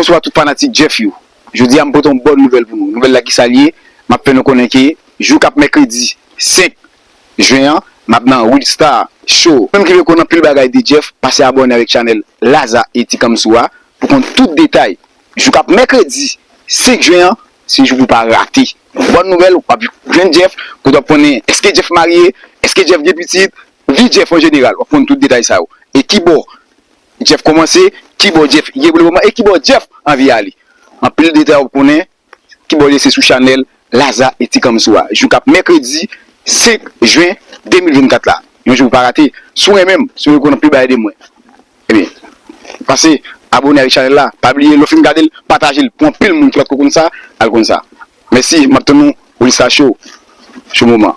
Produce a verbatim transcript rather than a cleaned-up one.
Bonswa tout fanatik Jeff yo. Jodi a m pote yon bòn nouvèl pou nou. Nouvèl la ki sa l ye, m ap fè nou konnen ke jou k ap mèkredi senk jen an, m ap nan Real Star Show. Menm ki vle konn anpil bagay de Jeff, pase abòne avèk chanèl Laza e Ti Kamsou a pou konn tout detay. Jou k ap mèkredi senk jen an, se jou pou pa rate. Bòn nouvèl, w ap jwenn Jeff, kote w ap konnen èske Jeff marye, èske Jeff gen pitit, vi Jeff an jeneral, w ap konn tout detay sa yo. E kibò Jeff kòmanse, kibò Jeff ye pou le moman, e kibò Jeff anvi ale. Anpil detay w ap konnen, kibò l ye se sou chanèl Laza e Ti Kamsou a. Jou k ap mèkredi senk jen de mil vennkat la. Yon jou pou pa rate. Si w renmen m, si w vle konn anpil bagay de mwen, ebyen, pase abòne avèk chanèl la. Pa bliye, lè w fin gade l, pataje l pou anpil moun ki pa t ko konn sa, al konn sa. Mèsi, m ap tann nou, Real Star Show. Show moman.